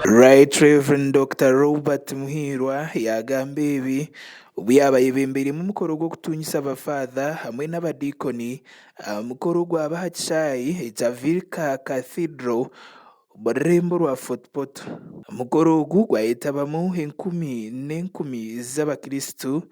Right Rev Dokita Robert Muhiirwa yaagamba ebi obu yaaba ayebembeiremu omukoro gw'okutungisa abafaatha hamwe n'abadiikoni aha mukoro ogwaba aha kishaayi ekya Vilca Cathedral omu rurembo rwa Fort Portal. Omukoro ogu gwayetabamu enkumi n'enkumi z'abakristo,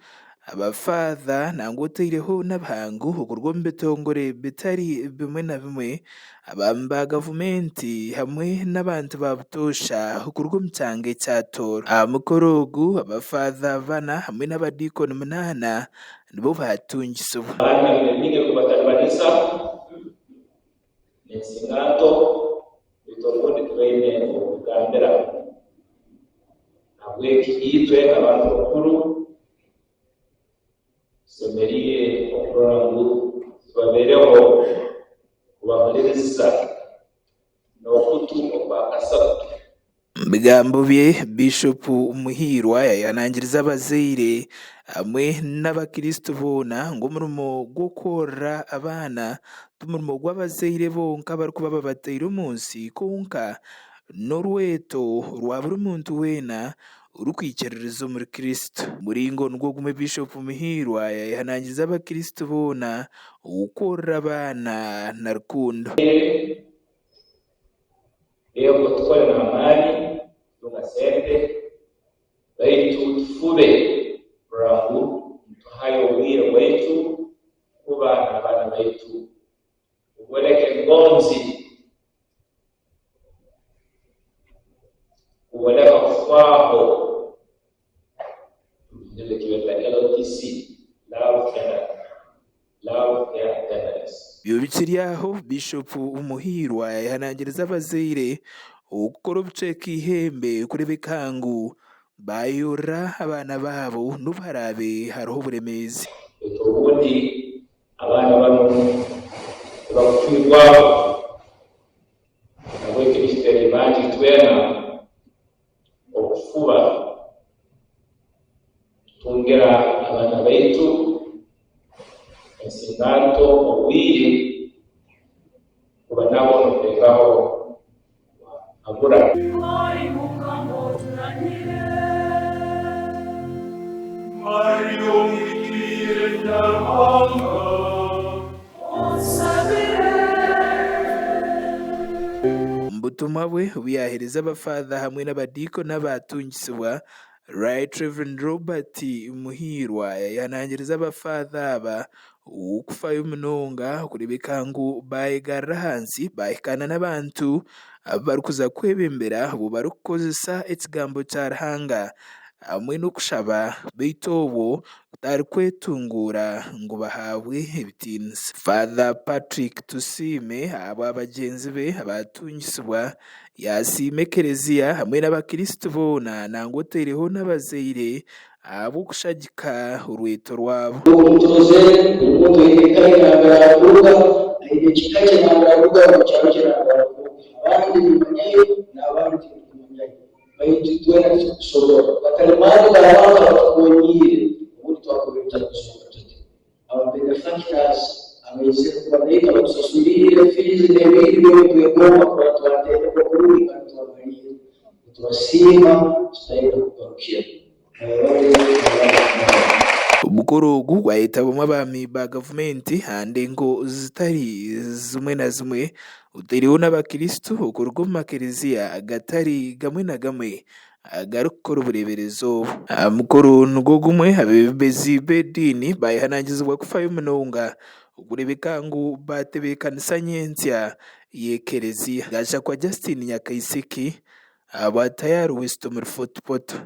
abafaatha nangwa otaireho n'abahangu okuruga omu bitongore bitari bimwe na bimwe, abaami ba gavumenti hamwe n'abantu ba butoosha okuruga omu kyanga ekya Tooro. Aha mukoro ogu, abafaatha bana hamwe n'abadiikoni munaana nibo baatungisibwa. Abandi baine bingi ebirikubataribaniza n'ensingaanto beitu obundi tibaine ow'okugambira. Nahabweki itwe abantu bakuru tusemeriire okurora ngu tubabeereho kubahuliriza n'okutu okwakasatu. Omu bigambo bye, Biishopu Muhiirwa yayehanangiriza abazaire hamwe n'abakristo boona ngu omurimo gw'okworora abaana ti murimo gw'abazaire bonka abarikuba babataire omu nsi kwonka n'orweto rwa buri muntu weena orikwikiririza omuri Kristo. Omuringo nigwo gumwe Biishopu Muhiirwa yayehanangiriza abakristo boona okworora abaana na rukundo. Ego tukore n'amaani kutunga sente, baitu tufube kurora ngu nituhayo obwire bwaitu kuba n'abaana baitu, kuboleka engonzi, kuboleka kufaaho, Nibyo tweta LTC, Love Care Love Care Tenderness. Ebyo bikiri aho, Biishopu Muhiirwa yayehanangiriza abazaire okukora obucweka eihembe kureebeka ngu baayorora abaana baabo n'obu haraabe hariho oburemeezi. Baitu obundi abaana banu tibakutwirwaho, nahabweki nikitera eibanja itwena okufuba tutungira abaana baitu ensingaanto obwire kuba nabo n'okulengaho kubahabura. Omu butumwa bwe obu yaaheereza abafaatha hamwe n'abadiikoni abaatungisibwa, Right Rev Robert Muhiirwa yaayehanangiriza abafaatha aba okufayo munonga kureebeka ngu baayegarura ahansi baahikaana n'abantu abu barikuza kwebembera obu barikukozesa ekigambo kya Ruhanga hamwe n'okushaba beitu obwo kutarikwetunguura ngu bahaabwe ebitiinisa. Father Patrick Tusiime ahabwa bagyenzi be abaatungisibwa yaasiima ekereziya hamwe n'abakristo boona nangwa otaireho n'abazaire ahabw'okushagika orweto rwabo. Omutuuze buri muntu aine eka ye nambere arikuruga, aine ekika kye nambere arikuruga omu kyaro kye nambere arikuruga. Abandi nimumanyayo n'abandi tindikumanyayo. Baitu itwena titukusobora. Gatali maani g'abantu abatukonyiire, obundi twakubaire tutakusobora tuti. Aba benefactors abaizire kuba naitwe abatusasuliire fees n'ebindi byona nitwegomba kurora twatendekwa kurungi kandi twamalirra. Nitubasiima tutaine kugarukira. Mwebale, mwebale munonga. Omukoro ogu gwayetabamu abaami ba gavumenti aha ndengo zitari zimwe na zimwe otaireho n'abakristo okuruga omu makereziya agatari gamwe na gamwe agarikukora obureeberezi obu. Aha mukoro nigwo gumwe, abeebembezi b'ediini baayehanangizibwa kufayo munonga okureebeka ngu baatebeekanisa nyentsya y'ekereziya. Gashakwa Justine Nyakaisiki, ahabwa Tayari West omuri Fort Portal.